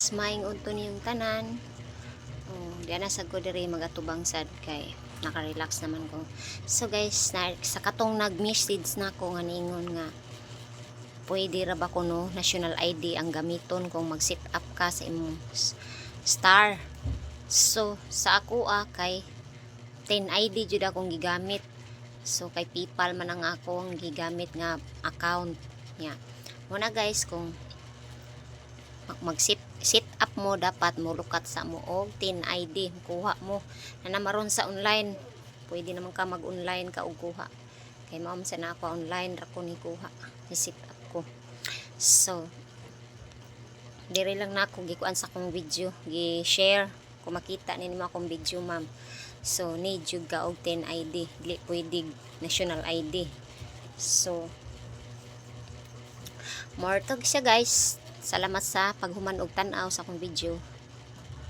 Maayong udto niyong tanan. Oh, di na sa ko diri magatubang sad kay naka-relax naman ko. So guys, na, sa katong nag-message na ko nga niingon nga pwede ra ba kuno national ID ang gamiton kung mag-set up ka sa imong star. So sa ako kay 10 ID jud akong gigamit. So kay PayPal man ang akong gigamit nga account niya. Muna guys, kung mag set set up mo, dapat mo lukat sa mo og TIN ID, kuha mo na namaron sa online. Pwede naman ka mag online ka og kuha kay mao man sa na ako, online ra ko ni kuha ni set up ko. So dire lang na ako gikuan sa akong video, gi-share kung makita ni nimo akong video, ma'am. So need jud ka og TIN ID, dili pwede national ID. So more tog siya, guys. Salamat sa paghuman og tan-aw sa akong video.